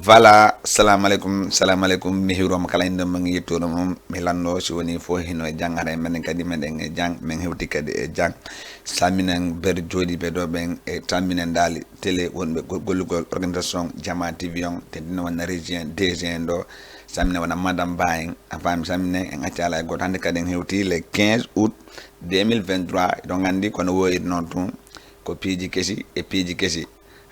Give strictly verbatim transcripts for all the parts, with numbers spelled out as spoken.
Voilà, salamu aleykum, salamu aleykum. Mi hiwroma kala innde mum, yettude mum. Mi lanndo si woni fof hino e jang, hara e menen kadi meɗen e jang, min hewti kadi e jang. Salminen ber jooɗiiɓe ɗo ɓen, e salminen daali télé wonɓe go-, gollugol organisation Jama T V on, te dina wona régien, D G en ɗo. Salminen wona madame Ba en, a faami, salminen en acca alaa e gooto. Hannde kadi en hewti le quinze août deux mille vingt-trois, hiɗon anndi kono woyiri noon tun, ko piiji kesi e piiji kesi.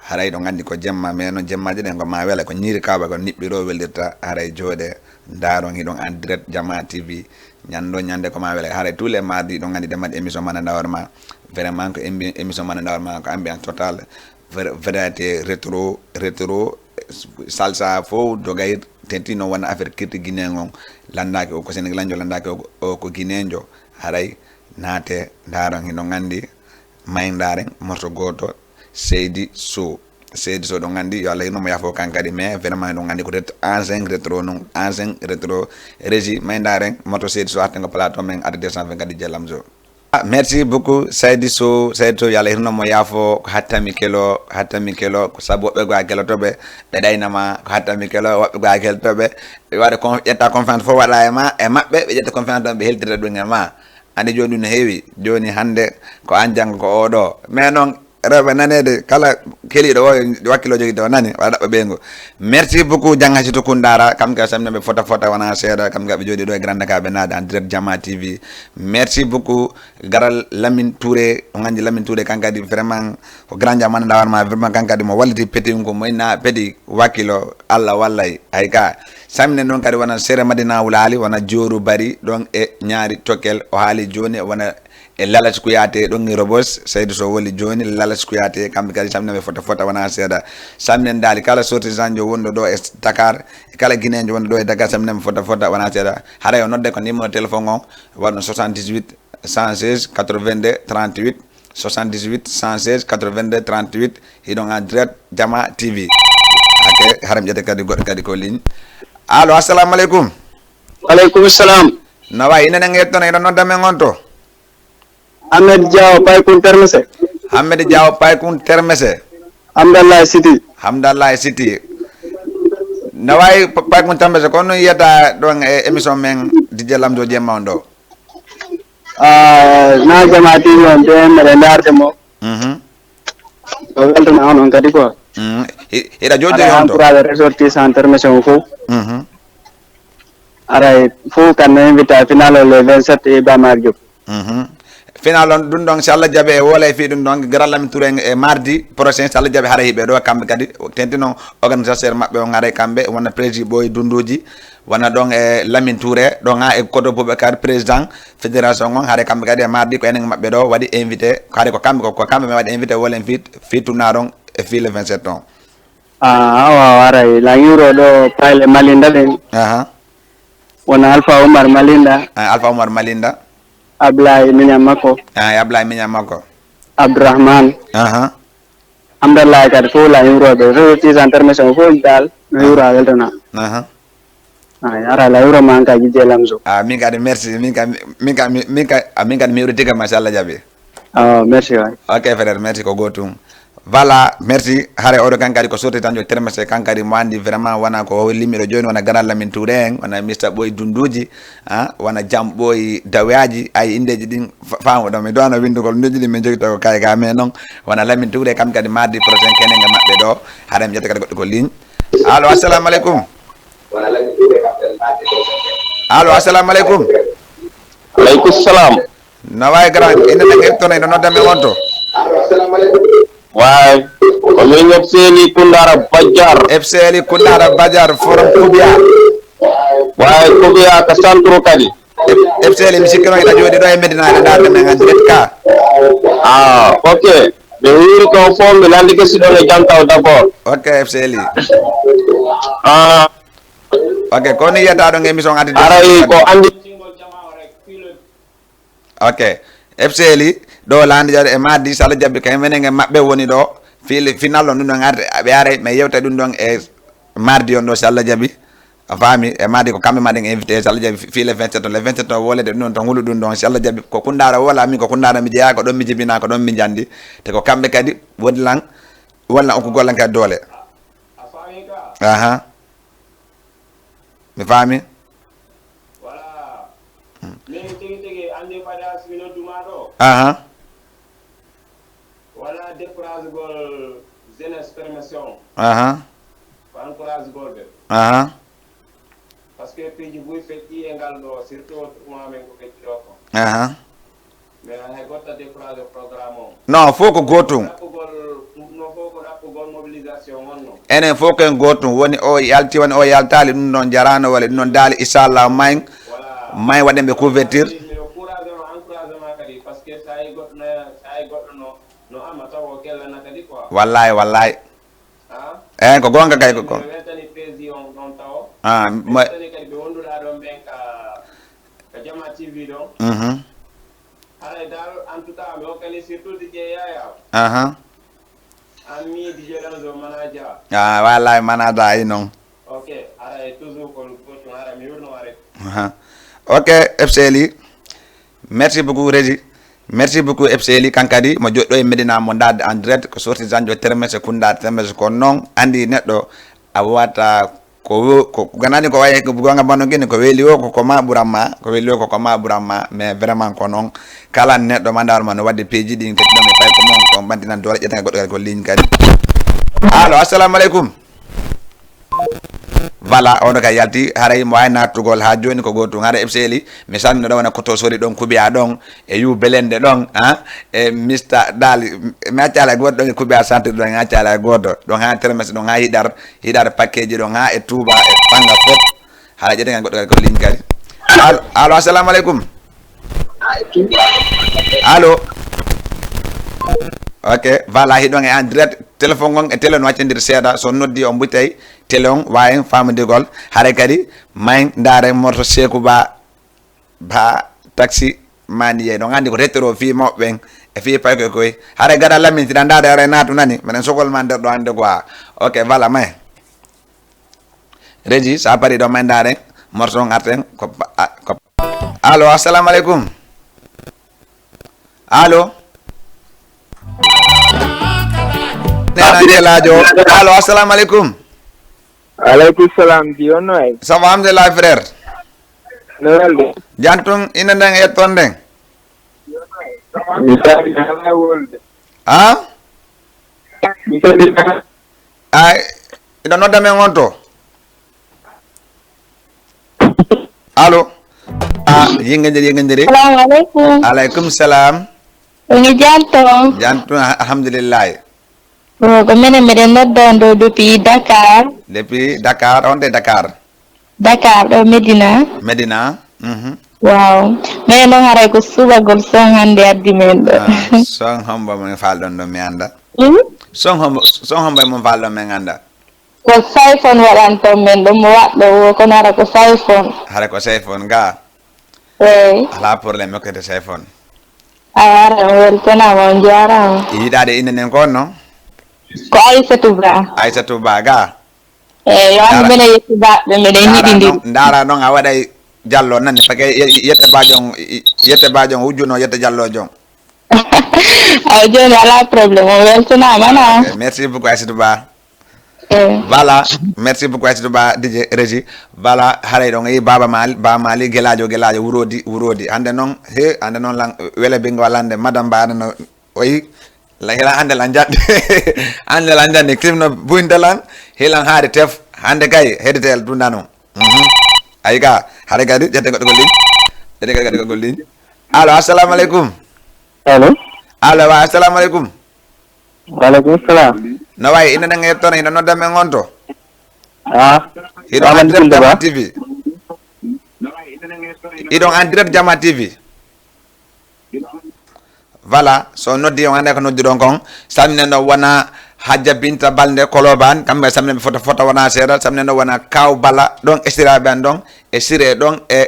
Haray ɗon anndi ko jemma, mais noon jemmaaji ɗen ko ma wela, ko ñiiri kaawa ko niɓɓiroo welirta. Haray jooɗe, ndaaron, hiɗon en direct Jama T V. Ñanndo ñannde ko ma wela. Haray tous les mardis ɗon anndi ɗen mbaɗi émission Mana Ndawar Ma. Vraiment ko ambi-, émission Mana Ndawar Ma ko ambiance totale. Var-, variété rétro, rétro, salsa fof dogay, tenti noon wona affaire kirti guinéen on. Lanndaaki o ko sénégalanjo, lanndaaki o, o ko guinéenjo. Haray naate, ndaaron, hiɗon anndi. May ndaaren morceau gooto, Seydi Sow. Seydi Sow, ɗon anndi, yo Allah hirno mo, yaafo kan kadi, mais vraiment ɗon anndi ko ret-, ancien rétro non, ancien rétro. Régie, may ndaaren morceau Seydi Sow, arten ko plateau men, arde deux cent vingt kadi Jellam Sow. Ah, merci beaucoup, Seydi Sow. Seydi Sow, yo Allah hirno mo, yaafo, ko hattami kelo, hattami kelo, ko sabu woɓɓe goo a kelotoɓe, ɓe ɗaynama, ko hattami kelo, woɓɓe goo a kelotoɓe, ɓe waɗa con-, ƴetta confiance fof waɗa e ma, e maɓɓe, ɓe ƴetta confiance ɗon, ɓe heltira ɗum e ma. Anndi jooni ɗum no heewi. Jooni hannde ko an, janngo ko oo ɗoo. Mais noon, rewɓe naneede, kala keliiɗo o, wakkilo jogii to nani, waɗa ɗaɓɓa ɓeyngu. Merci beaucoup, Jang Hasitu Kundara, kam ka samna ɓe fota fota wona seeɗa, kam ka ɓe jooɗi ɗo e Grand Dakar, ɓe naada en direct Jama T V. Merci beaucoup, garal Lamine Touré, on anndi Lamine Touré, kan kadi vraiment ko grand jam, annda warma, vraiment kan kadi mo walliti petit ko moyna petit wakkilo, Allah wallay, ay ka. Samne noon kadi wona Sere Madina Wulaali, wona Jooru Bari, ɗon e Ñaari Tokkel, o haali jooni, wona e Lalas Kuyaate, ɗon e Robos, Seydi Sow woni jooni, Lalas Kuyaate, kamɓe kadi samne ɓe fota fota wona seeɗa. Samne ndaali kala sorti sanjo wonɗo ɗo e Dakar, e kala Guinéenjo wonɗo ɗo e Dakar, samne ɓe fota fota wona seeɗa. Haray o nodde ko numéro téléphone on, waɗno soixante-dix-huit, cent seize, quatre-vingt-deux, trente-huit, soixante-dix-huit, cent seize, quatre-vingt-deux, trente-huit, hiɗon en direct Jama T V. Ake, haram ƴete kadi goɗɗo kadi ko ligne. Allo, assalamu aleykum. Waleykum salam. No wayi, inen en ƴettono, ino nodda men on to? Ahmed Diaw, Paykun Termese. Ahmed Diaw, Paykun Termese. Hamdallahi Siti. Hamdallahi Siti. No wayi, Pa-, Paykun Termese, ko honno yiyata ɗon e émission men, D J Lamzo Jemma on ɗo? Ah, na Jama T V on, ɓe mbeɗa ndaarde mo. Mhm. Ko weltana on, on kadi quoi. Mhm. Hi-, hiɗa jojjoyi on to? Encourage ressortissant Termese on fof. Mhm. Aray, fof kan no invité à final o le vingt-sept e Iba Mar Diop. Mhm. Final on, ɗum ɗon, si Allah jaɓi, e woola e fii ɗum ɗon, Grand Lamine Touré e mardi prochain, si Allah jaɓi, haray hiɓe ɗo, kamɓe kadi, tenti noon, organisateur maɓɓe on, haray kamɓe, wona président Boy Dunduji, wona ɗon e Lamine Touré, ɗon ha e Kodo Boubacar, président fédération on, haray kamɓe kadi e mardi ko enen maɓɓe ɗo waɗi invité, haray ko kamɓe, ko, ko kamɓe men waɗi invité, woolen fii, fii tournoi on e fii le vingt-sept on. Ah, awa, awa, aray, la yuro ɗo, payle Malinda ɗen. Aha. Wona Alpha Oumar Malinda. Ah, Alpha Oumar Malinda. Ablaye miñam makko. Ah, e Ablaye miñam makko. Abdourahmane. Aha. Hamdallahi kadi fof la yimrooɓe. Fof tisan termation fof dal. No yuro a weltana. Aha. Ay, ara la yuro man ka jijje lamso. Ah, min kadi merci. Min ka, min ka, min ka, ah, min kadi mi yuri tika, machallah jaɓi. Ah, merci waay. Ok, frère, merci ko gootum. Voilà, merci. Hare oɗo kan kadi ko sorti tan jo termese kan kadi mo andi vraiment wona ko holli miɗo joni wona Grand Lamine Touré en, wona Mister Boy Dunduji, ah, wona Jam Boy Dawaji, ay indeji ɗin fa-, faamu ɗon. Mi dono windugol indeji ɗin min jogi to ko kay ga mais non wona Lamine Touré kam kadi mardi prochain kenen e maɓɓe ɗo. Hare mi ƴetta kadi goɗɗo ko ligne. Allo, assalamu aleykum. Allo, assalamu aleykum. Aleykum salam. No wayi grand, ina ɗen heɓtono, ina nodda men on to? Waay, ko min F C L I Kundara Bajar. F C L I Kundara Bajar, forum Kubiya. Waay, Kubiya ka centre kadi. F-, F C L I, mi sikkino ina jooɗi ɗo e Medina, ina ndaarde men en direct ka. Ah, ok. Ɓe hiiri ko fof, mi landike si ɗon e jam taw d'accord. Ok, F C L I. Ah. Ok, ko ni yiyata ɗon émission Adi Aray ko andi. Ok. F C L I, ɗo laandi jaade e mardi, so Allah jaɓi, kay menen e maɓɓe woni ɗo. Fii le final on, ɗum ɗon arde, ɓe aray, mais yewta ɗum ɗon e mardi on ɗo, so Allah jaɓi. A faami, e mardi ko kamɓe ma ɗen invité, so Allah jaɓi, fii le vingt-sept on. Le vingt-sept on, wolede ɗum ɗon, to ngulu ɗum ɗon, so Allah jaɓi, ko Kundara wola, min ko Kundara mi jeyaa, ko ɗon mi jibina, ko ɗon mi jandi. Te ko kamɓe kadi, woni lan, walla on ko gollan kadi doole. A faami ka? Aha. Mi faami. Voilà. Min tigi tigi anndi mbaɗa si nodduma ɗo. Aha. Wala découragegol jeunesse permission. Aha. Ko encouragegol ɓe. Aha. Parce que piiji buy feƴƴi e ngal ɗo, surtout o tournoi men ko feƴƴi ɗo ko. Aha. Mais hay gotta décourage programme o. Non, fof ko gootum. Ɗaɓɓugol, no fof ko ɗaɓɓugol mobilisation wonno. Enen fof ko en gootum. Woni o yalti, woni o yaltaali, ɗum ɗon jaraano, walla ɗum ɗon daali, inchallah, may, may waɗen ɓe couverture. Miɗo encouragement, encouragement kadi, parce que sa yi goɗɗo na, sa yi goɗɗo no, no ama taw o kellana kadi quoi. Wallahi, wallahi. Ah? Eh, ko goonga kay, ko goonga. Miɗo weltani président on ɗon tawo. Ah, mo- weltani kadi ɓe wonduɗa ɗon ɓen ka, ka Jama T V ɗon. Mhm. Haray dal, en tout cas, mi hokkani surtout D J Yaya. Aha. An mi D J Lanzo manager. Ah, wallahi manager ay non. Ok, haray toujours ko gotum, haray mi yurno ma rek. Aha. Ok, F C L I. Merci beaucoup, Régie. Merci beaucoup, F C L I. Kankadi, mo joɗɗo e Medina mo ndaade en direct, ko sorti Zanjo Termes, Kunda Termes, ko non, andi neɗɗo, a wata ko wo-, ko ganani ko wayi ko gonga banno gini ko weli o ko, ko ma ɓuran ma, ko weli o ko, ko ma ɓuran ma, mais vraiment ko non. Kala neɗɗo ma ndar ma no wadde peji ɗin kadi ɗon e pay ko mon ko bantinan doole ƴetta goɗɗo kadi ko ligne kadi. Allo, assalamu alaikum. Voilà, on ka yalti, haray mo ay nattugol ha joni ko gotum, haray F C L I, mi salmino ɗon wona koto sori ɗon kubiya ɗon, e yu belende ɗon, ha, e Mister Dali, mi accala goto ɗon e kubiya santir ɗon, mi accala goto, ɗon ha termes, ɗon ha hiɗar, hiɗar pakkeji ɗon ha e Touba e Panga fof. Haray ƴetten kan goɗɗo kadi ko ligne kadi. Allo, allo, assalamu alaikum. Allo. Ok, voilà, hiɗon e en direct. Téléphone on e télé no accondiri seeɗa. So noddi on ɓutay télé on wawen famudigol. Haray kadi may ndaare morto Seeku Ba, Ba taxi mani yey. Ɗon andi ko rettoro fii mawɓe ɓen e fii paykoy koy. Haray gada lamin tiɗa ndaare haray naatu nani. Minen sogol ma nder ɗo hande quoi. Ok, voilà, may. Régie, sa pari ɗo may ndaare morso on arten ko pa-, a, ko. Allo, assalamu alaikum. Allo. Nena Gelajo. Allo, assalamu alaikum. Alaikum salam, di on no ay? Ça va, alhamdulillah, frère. No walde? Jantun, ina nden e ton nden. Mi salmini ala wolde. Ha? Mi salmini ala. Ay, ina nodda men on to. Allo. Ah, yinga jeri, yinga jeri. Assalamu alaikum. Alaikum salam. Woni janto. Janto, ah, alhamdulillah. Ko, ko minen miɗen nodda on ɗo depuis Dakar. Depuis Dakar, on de Dakar. Dakar ɗo Medina. Medina. Mhm. Waaw. Minen noon haray ko subagol son hannde addi men ɗo. Ah, son hombo min falɗon ɗo mi annda. Hmm? Son hombo, son hombo e mon falɗon min annda. Ko sayfon waɗanton men ɗo mo waɗɗo o, kono hara ko sayfon. Hara ko sayfon ga. Eey. Alaa problème, okkete sayfon. A wara, on weltanaama, on njaaraama. E yiɗaade innde nden ko honno? Ko Aysatu Ba. Aysatu Ba ga. Eey, yo anndu minen yettuɓe, minen yiɗindiri. Ndaara noon, ndaara noon a waɗay Jallo nani, parce que ye-, Yette Bajon, Yette Bajon wujjuno Yette Jallo jon. Awa jooni alaa problème, on weltanaama na. Ok, merci beaucoup Aysatu Ba. Eey. Voilà, merci beaucoup Aysatu Ba, D J Régie. Voilà, haray ɗon e Baba Mali, Baba Mali, Gelajo, Gelajo, Wurodi, Wurodi. Hannde noon, he, hannde noon lan, wele bingo walande, Madame Ba, no, oyi, la, hila hannde lan jadde. Hannde lan jadde, krim no buinte lan, hilan haade tef, hannde kay, hedetel dundano. Mhm. Ayi ka, haray kadi, ƴette goɗɗo ko ligne. Ƴette kadi goɗɗo ko ligne. Allo, assalamu alaikum. Allo. Allo, wa, assalamu alaikum. Wa alaikum salam. No wayi, ina nan yettono, ina nodda men on to? Ah, hiɗo en direct Jama T V. Hiɗo en direct Jama T V. Voilà, so noddi on annda ko nodduɗon kon. Salminen ɗon wona Hajja Binta Balde Koloban, kamɓe salminen ɓe fota fota wona seeɗa, salminen ɗon wona Kaw Bala, ɗon e siraaɓe an ɗon, e Siré ɗon, e,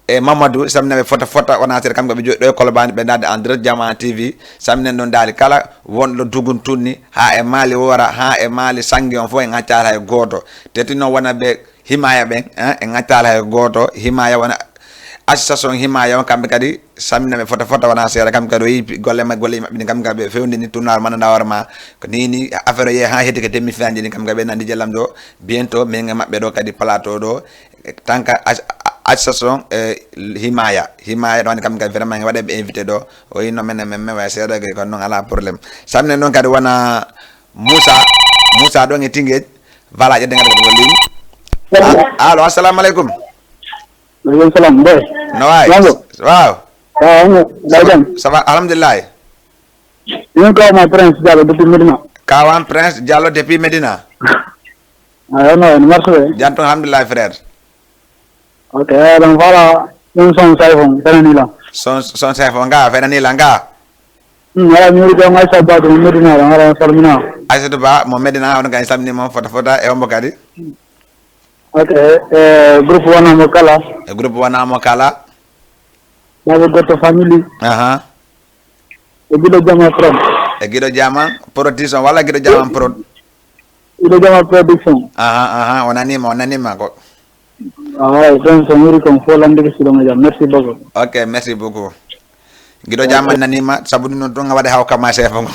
e Mamadou, salminen ɓe fota fota wona seeɗa, kamɓe ɓe joɗɗo e Koloban, ɓe ndaade en direct Jama T V, salminen ɗon daali kala wonɗo Dugun Tunni, haa e Mali Wora, haa e Mali Sangi on fof en accata hay gooto. Te tinno wona ɓe Himaya ɓen, eh, en accaali hay gooto. Himaya wona Association Himaya on, kamɓe kadi salmina ɓe fota fota wona seeɗa, kamɓe kadi o yi golle ma-, golle maɓɓe ni, kamɓe kadi ɓe fewndini tournoi mananda hoore ma. Ko ni ni affaire o yeehi ha heddi ko demi finale ni, kamɓe kadi ɓe nandi je lam ɗo. Bientôt min e maɓɓe ɗo kadi plateau ɗo, tant que as-, association, eh, Himaya, Himaya ɗo woni kamɓe kadi vraiment waɗe ɓe invité ɗo. O yi no menen men men way seeɗa gay kono noon ala problème. Salmina noon kadi wona Moussa, Moussa ɗon e Tëngéej. Voilà, ƴedde ngal kadi ko ligne. Al-, allo, assalamu aleykum. Aleykum salam, Mboy. No waay? Namo? Waaw. Waaw, no, mbaɗa jam? Ça va, alhamdulillahi. Min ko mo Prince Diallo depuis Medina. Kawan Prince Diallo depuis Medina. Ah, no, no marche ɓe? Jam toon, alhamdulillahi, frère. Ok, eh, ɗum fala, ɗum son sayfon, fenani lan. Son, son sayfon nga, fenani lan nga. Hmm, wala mi wuri ɗon Aïssa Ba ɗum Medina ɗon, wala salmina. Aïssatou Ba mo Medina, on kadi salmini mo fota fota e ombo kadi. Ok, eh, groupe wona mo kala. E groupe wona mo kala. Baba Goto family. Aha. E Giɗo Jama Pro. E Giɗo Jama Production walla Giɗo Jama Prod? Giɗo Jama Production. Aha, aha, o nanima, o nanima ko. Ah, ɗon so wuri kon fof lande ko siɗo mo jam. Merci beaucoup. Ok, merci beaucoup. Giɗo Jama nanima, sabu ɗum noon tun waɗa haw kama chef ngo.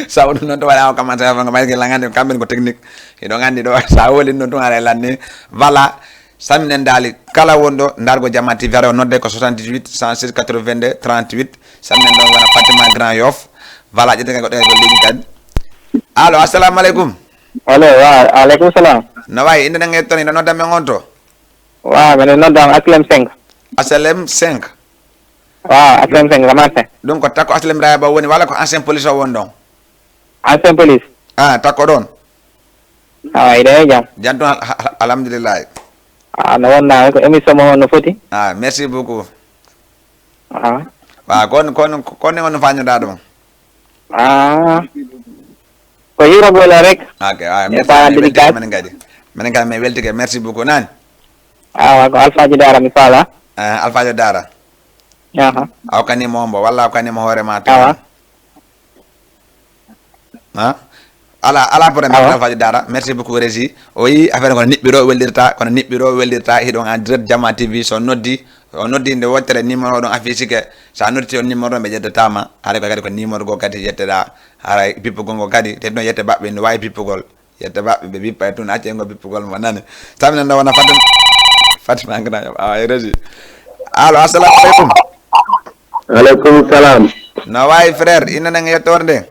Sabu ɗum noon to waɗa haw kama chef ngo, mayke langande kamɓe ko technique. Hiɗo andi ɗo, sa woli noon tun ara lanni. Voilà. Salminen daali kala wonɗo ndargo Jama T V, ara o nodde ko soixante-dix-huit, cent six, quatre-vingt-deux, trente-huit. Salminen ɗon wona Fatima Grand Yoff. Voilà, ƴetten ko ɗen ko ligne kadi. Allo, assalamu aleykum. Allo, wa aleykum salam. No wayi, innde nden e toon, ina nodda men on to? Wa, men nodda on Aslem cinq. Aslem cinq. Wa, Aslem cinq, Lamartin. Ɗum ko takko Aslem Rayaba woni, walla ko ancien police o won ɗon? Ancien police. Ah, takko ɗon. Awa, hiɗa e jam? Jam toon, al-, al-, alhamdulillahi. Ah, no wonɗa, ko émission mo no foti. Ah, merci beaucoup. Ah. Wa, kon, kon, kon on fañoɗa ɗum? Ah. Ko hirogol rek. Ok, ah, merci, weltike menen kadi. Menen kadi, mi weltike, merci beaucoup, nani? Awa, ko Alpha Dara mi fala. Eh, Alpha Dara. Aha. A hokkani mo ombo, walla a hokkani mo hoore ma tan? Awa. Ha? Ala, ala problème, Alpha Dara. Merci beaucoup, Régie. O yi affaire kono niɓɓiro welirta, kono niɓɓiro welirta, hiɗon en direct Jama T V, so noddi, o noddi nde wottere numéro ɗon affiché ke, sa noddi on numéro ɓe ƴettatama, haray ko kadi ko numéro go kadi yetteɗa, haray bippugol ngo kadi, te ɗon yette baɓɓe no wawi bippugol. Yetta baɓɓe ɓe bippa e tun, acce ngo bippugol mo nane. Salminen ɗo wona Fatima, Fatima Angana, awa, e Régie. Allo, assalamu aleykum. Aleykum salam. No wayi, frère, ina nan e yettorde?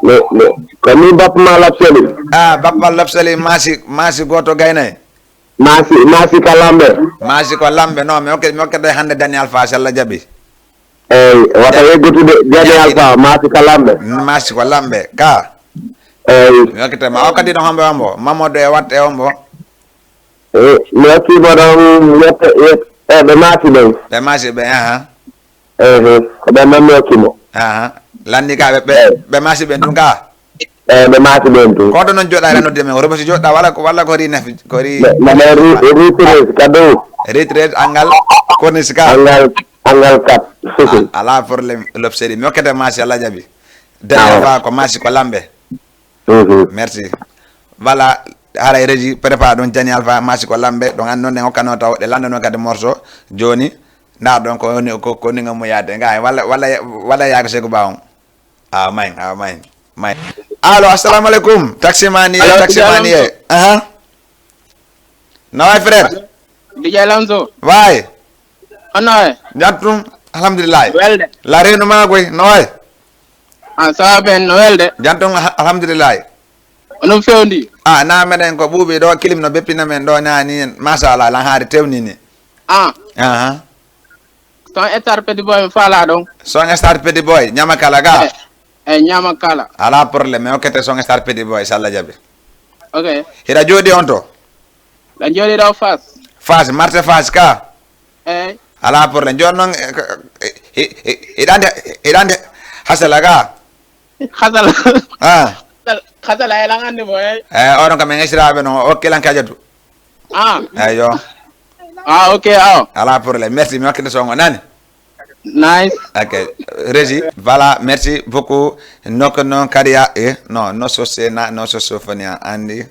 Mi, mi, ko min bappa ma Lapsali. Ah, bappa Lapsali, masi, masi goto gaynay. Masi, masi ka lambe. Masi ko lambe, no, mi okke, mi okkete hande Daniel Fa, si Allah jaɓi. Eyi, wata yeggutude Jani Alpha, masi ka lambe. Masi ko lambe, ka. Eyi. Mi okkete ma, o kadi no hombo hombo, Mamadou e watte hombo. Eh, mi okki mo ɗon yette, yette, eh, ɓe masi ɓen. Ɓe masi ɓe, aha. Ehe, ko ɓen noon mi okki mo. Aha. Lanni ka ɓe, ɓe, ɓe masi ɓen tun ka. Eh, ɓe masi ɓen tun. Ko to noon joɗɗa e nodde men, robo si joɗɗa walla ko, walla ko ri nef, ko ri. Ɓe, ɓe ri, ri treize ka dow. Ri treize angal corniche ka. Angal, angal quatre. A-, ala problème, Lobseri. Mi okkete masi, Allah jaɓi. Daniel Fa ko masi ko lambe. Mhm. Merci. Voilà, haray Régie, prépare ɗon Daniel Fa, masi ko lambe, ɗon an noon ɗen hokkano taw, ɗe landa noon kadi morceau, joni, nda ɗon ko woni, ko, ko ni ngam mo yaade, nga, walla, walla, walla yaaka Seku Ba on. Ah, main, ah, main, main. Allo, assalamu aleykum. Taximani, allo, taximani. Aha. No way, frère? D J Lamzo. Way. Hono way? Jam tum, alhamdulillah. Welde. La renu ma koy, no way? Ah, ça va bien, no welde? Jam tum, ah, alhamdulillah. Ono fewndi? Ah, na meɗen ko ɓuuɓi ɗo, kilim no beppina men ɗo nani, machallah, lan haari tewnini. Ah. Aha. Son star Petit Boy mi fala ɗon. Son star Petit Boy, ñama kala ga? Eh, eh, ñama kala. Ala problème, mi okkete son star Petit Boy, si Allah jaɓi. Ok. Hiɗa jooɗi on to? Ɗa jooɗi ɗo Fass. Fass, marché Fass ka? Eh. Ala problème, jooni noon, eh, ko, eh, eh, eh, hiɗa andi, hiɗa andi Hasala ka? Hasala. Ah. Hasala, Hasala e lan andi mo, eh. Eh, oɗon kam en esiraɓe noon, o okkilan kajatu. Ah. Eyo. Ah, ok, ah. Ala problème. Merci, mi wakkilde songo nani. Nice. Ok. Régie, voilà, merci beaucoup. Nokko noon kadi ya, eh, non, no sosena, no sosofonia, andi.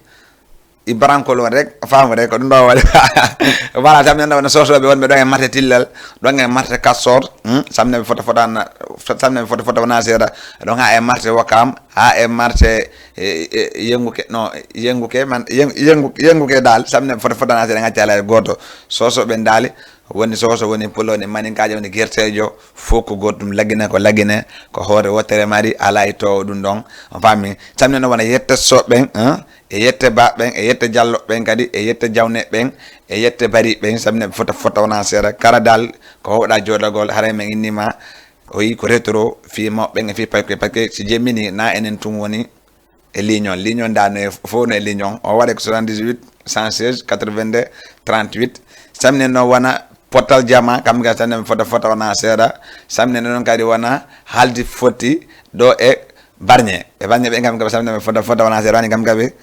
Ibrankol on rek, faamu rek, ko ɗum ɗo waɗi. Voilà, samne no wona sosoɓe wonɓe ɗon e marte Tillal, ɗon e marte Castor, hmm, samne ɓe fota fota na, samne ɓe fota fota wona seeɗa, ɗon ha e marte Wakam, ha e marte, e, e, Yenguke, no, Yenguke man, Yen-, Yengu-, Yenguke dal, samne ɓe fota fota na seeɗa, ngacca alay gooto. Sosoɓe ndaali, woni soso, woni pulo, woni maninkaajo, woni gerteejo, fof ko gooto ɗum, lagine ko lagine, ko hoore wootere mari, alaa e toowo ɗum ɗon. On faami? Samne no wona yette soɓɓen, hein? E yette baɓɓen, e yette jalloɓen kadi, e yette jawneɓen, e yette bariɓen, samne ɓe fota fota wona seeɗa. Kala dal ko howɗa jooɗagol, haray men innima, o yi ko retro, fii mawɓen e fii paykoy, parce que si jemmini, na enen tun woni e ligne on. Ligne on da no e fof no e ligne on. O waɗe ko soixante-dix-huit, cent seize, quatre-vingt-deux, trente-huit. Samne no wona Potal Jama, kam ga samne mi fota fota wona seeɗa. Samne noon kadi wona Haldi Foti ɗo e Barñe. E Barñe ɓe kam kam samne mi fota fota wona seeɗa. Wani kam kaɓe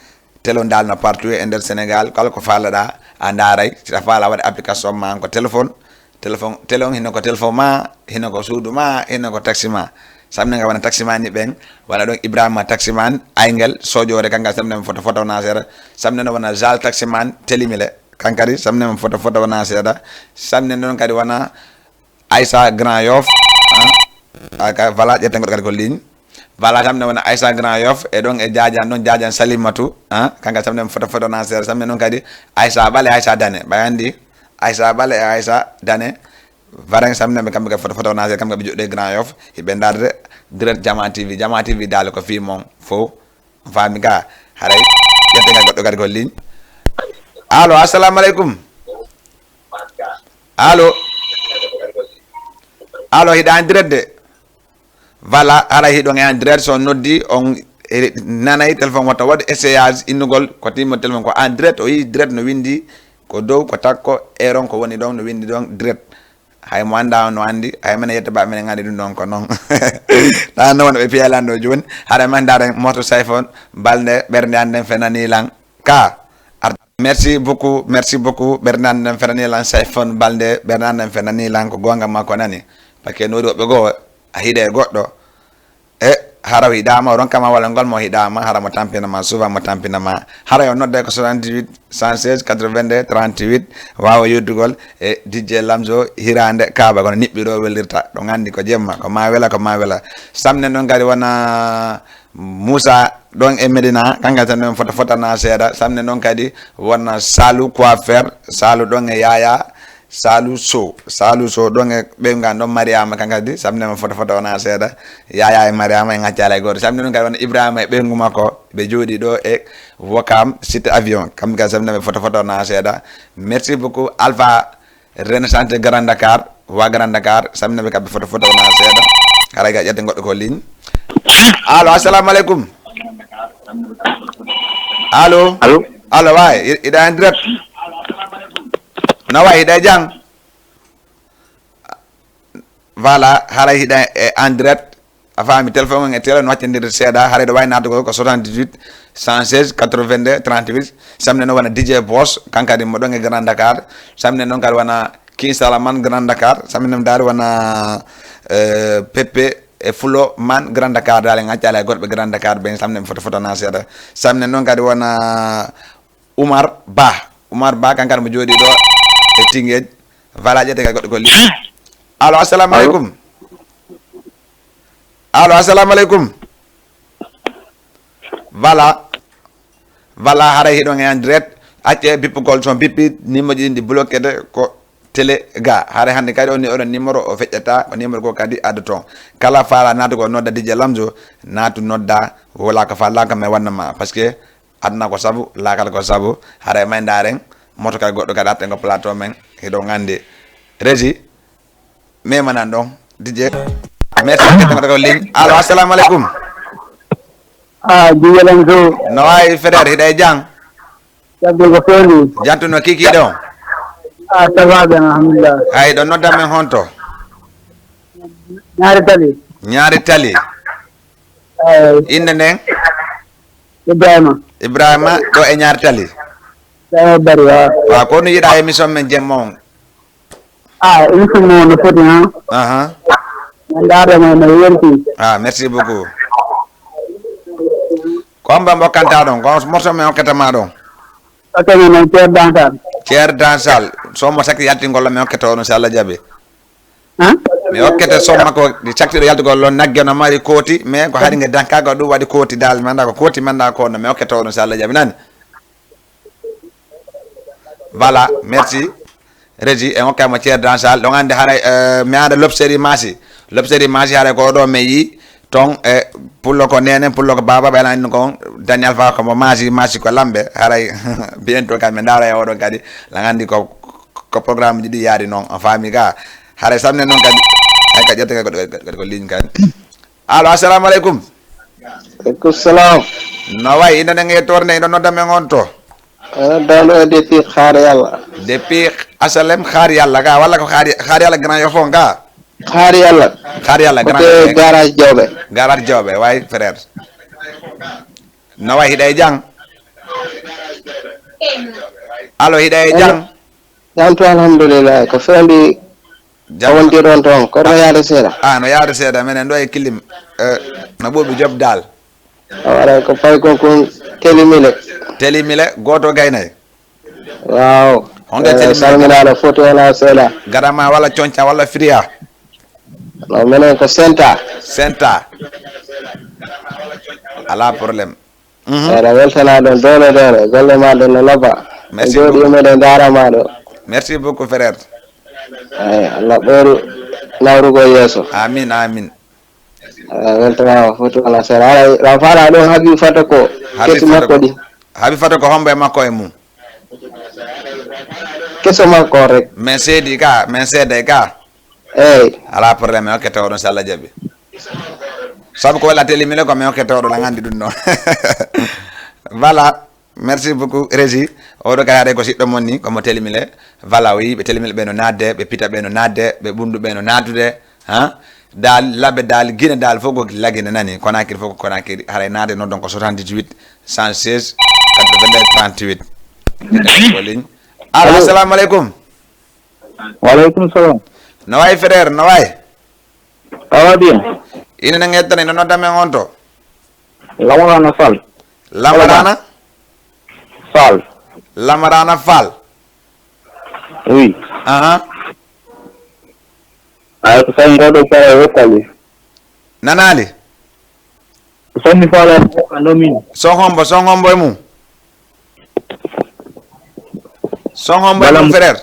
télé on dal no partout e nder Sénégal. Kala ko faalaɗa a ndaaray. Si a faala waɗa application ma ko téléphone. Téléphone, télé on hino ko téléphone ma, hino ko suudu ma, hino ko taxi ma. Samne nga wona taximan ni ɓen, wona ɗon Ibrahima taximan, Aygel, Soƴoore, kanka samne mo fota fota wona seeɗa. Samne no wona Zal taximan, Telimile, kankadi samne mo fota fota wona seeɗa. Samne noon kadi wona Aïssa Grand Yoff, ah, aka, voilà, ƴetten goɗɗo kadi ko ligne. Voilà, samne wona Aïssa Grand Yoff, e ɗon e Jaajan ɗon, Jaajan Salimatu, ah, kanka samne mo fota fota wona seeɗa. Samne noon kadi Aïssa Bale, Aïssa Dane, ɓay andi Aïssa Bale e Aïssa Dane, Vareng samne ɓe kamɓe kadi foto foto wona kamɓe ɓe joɗɗo e Grand Yoff hiɓe darde direct Jama T V. Jama T V dal ko fii mon fof. Faami ka haray ƴette kadi goɗɗo kadi ko ligne. Allo, assalamu aleykum. Allo. Allo, hiɗa en direct de. Voilà, haray hiɗon e en direct, so on noddi, on e, nanay téléphone watta waɗu essayage innugol, ko timmo téléphone ko en direct, o yi direct no windi ko dow, ko takko, eron ko woni ɗon, no windi ɗon direct. Hay mo annda on no anndi, hay menen yetta ba menen anndi ɗum ɗon ko noon. Ɗa no wona ɓe piya lan ɗo jooni, haray man ndaaren moto Sayfon, balnde ɓernde an nden fenani lan ka. Ar-, merci beaucoup, merci beaucoup, ɓernde an nden fenani lan Sayfon, balnde ɓernde an nden fenani lan ko goonga ma ko nani. Parce que no woodi woɓɓe goo, a hiɗe e goɗɗo, e hara o hiɗaama, o ronkama walla ngol mo hiɗaama, hara mo tampinama, souvent mo tampinama. Hara yo nodde ko soixante-dix-huit, cent seize, quatre-vingt-deux, trente-huit, waawa yoddugol e D J Lamzo Hirande Kaaba, kono niɓɓi ɗo welirta, ɗo nganndi ko jemma, ko ma wela, ko ma wela. Samne noon kadi wona Moussa ɗon e Medina, kanka tan noon fota fotana seeɗa. Samne noon kadi wona Salou Coiffeur, Salou ɗon e Yaya, Salou Sow, Salou Sow ɗon e ɓeyngu an ɗon Mariama, kanka kadi samne mo fota fota wona seeɗa. Yaya e Mariama e ŋaccaali hay gooto. Samne noon kadi wona Ibrahima e ɓeyngu makko, ɓe jooɗi ɗo e Wokam, Cité Avion, kamɓe kadi samne ɓe fota fota wona seeɗa. Merci beaucoup Alpha Renaissance de Grand Dakar, wa Grand Dakar, samne ɓe kamɓe fota fota wona seeɗa. Haray ga ƴette goɗɗo ko ligne. Allo, assalamu aleykum. Allo. Allo. Allo, waay, i-, iɗa en direct. No waay, iɗa e jam? Voilà, haray hiɗa e en direct. A faami, téléphone on e télé no waccandiri seeɗa, haray ɗo wawi naatugol ko soixante-dix-huit, cent seize, quatre-vingt-deux, trente-huit. Samne no wona D J Boss, kankadi mo ɗon e Grand Dakar. Samne noon kadi wona King Salaman Grand Dakar. Samne noon daari wona, eh, Pepe e Fulo Man Grand Dakar. Daali ŋaccaali e goɗɓe Grand Dakar ɓen. Samne mi fota fotana seeɗa. Samne noon kadi wona Oumar Ba. Oumar Ba, kankadi mo jooɗi ɗo e Tingej. Voilà, ƴette kadi goɗɗo ko ligne. Allo, assalamu aleykum. Allo, assalamu aleykum. Voilà. Voilà, haray hiɗon e en direct. Acce bippugol, son bippi, numéro ji ɗi bloqué de ko télé ga. Haray hannde kadi on ni oɗon numéro o feƴƴata, ko numéro ko kadi adda toon. Kala faala naata ko nodda D J Lamzo, naatu nodda, wala ko faala ko men wanna ma. Parce que aduna ko sabu, laakal ko sabu, haray may ndaaren, moto kay goɗɗo kadi atten ko plateau men, hiɗon anndi. Régie, memanan ɗon, D J. Merci, ƴetten goɗɗo ko ligne. Allo, assalamu aleykum. Ah, D J Lamzo. No wayi, frère, hiɗa e jam? Sabbi ko fewndi. Jantuno kiki ɗo? Ah, ça va bien, alhamdulillah. Hay, ɗo nodda men honto? Ñaari Tali. Ñaari Tali. Eey. Innde nden? Ibrahima. Ibrahima, ɗo e Ñaari Tali. Ibrahima Bari, waaw. Waaw, ko no yiɗa émission men jemma on? Ah, émission mo no foti, ha? Aha. Mi ndaarde mo no welti. Ah, merci beaucoup. Ko hombo mbokkanta ɗon? Ko morceau men hokkata ma ɗon? Ok, mi noon Ceer Dansal. Ceer Dansal, somo sakti yaltingol, mi okkete on, so Allah jaɓi. Han? Mi okkete somma ko ɗi caktiɗo yaltugol ɗon, nagge no mari kooti, mais ko hari nge dankago ɗum waɗi kooti dal, manda ko kooti, manda ko no, mi okkete on, so Allah jaɓi, nani. Voilà, merci. Régie, en okkama Ceer Dansal, ɗon andi haray, eh, mi anda Lobseri Masi. Lobseri Masi haray ko ɗo mi yi, ton e pullo ko nene, pullo ko baba, ɓe lanni ko Daniel Fa ko mo Masi, Masi ko lambe, haray bientôt kam mi ndara e oɗon kadi, la andi ko, ko programme ji ɗi yaari noon, a faami ka. Haray samne noon kadi, hay ka ƴetta ko, ko, ko, ko ligne kadi. Allo, assalamu aleykum. Aleykum salam. No way, ina ne nge torne, ina nodda men on to. Ana dano e depuis xaar yàlla. Depuis asalem xaar yàlla ga, walla ko xaar, xaar yàlla Grand Yoff on ga? Xaar yàlla. Xaar yàlla Grand Te Yoff. Garage Jobe. Garage Jobe, way frère. No way, hiɗa e jang? Allo, hiɗa e jang? Jam to alhamdulillah. Ko fendi Jam. Wonti ɗon toon. Ko no yaade seeɗa. Ah, no yaade seeɗa, menen ɗo e kilim. Eh, no ɓuuɓi job dal. Wala ko fay ko kun telimile. Telimile, goto gaynay. Waaw. Honde telimile? Salminaɗo foti wona seeɗa. Gadama walla conca walla fria. No menen ko senta. Senta. Ala problème. Mhm. Eɗa weltana ɗon dole dole. Golle ma ɗon no labba. Merci Jooɗi beaucoup. Meɗen darama ɗo. Merci beaucoup, frère. Ay, Allah ɓeydu nawrugol yeeso. Amin, amin. Eɗa weltana foti wona seeɗa. Ala, ɗa fala ɗon habi fata ko. Habi Kesi fata makko ko. Ɗi. Habi fata ko hombo e makko e mum. Keso makko rek. Min seedi ka, min seeda ka. Eyyi. Ala problème, okkete oɗon so Allah jaɓi. Sabu ko walla telimile ko min okkete oɗon, la gandi ɗum noon. Voilà, merci beaucoup Régie. Oɗo kadi haɗe ko siɗɗo mon ni, komo telimile. Voilà, o yii ɓe telimile ɓe no naatde, ɓe pita ɓe no naatde, ɓe ɓundu ɓe no naatude. Ha? Dal, labe dal, Gine dal, fof ko lagine nani. Konakiri fof ko Konakiri. Haray naade noddon ko soixante-dix-huit, cent seize, quatre-vingt-deux, trente-huit. Ko ligne. Allo, assalamu aleykum. Waleykum salam. No way frère, no way? Ça va bien? Ina ne ngettane, no nodda men on to? Lamarana Fall. Lamarana? Fall. Lamarana Fall. Oui. Aha. Ay ko tawi ngoɗo fara wokkali. Nanali? Ko sonni Fall wokka nomin. Son hombo, son hombo e mum? Son hombo e Bala mum Mu- frère?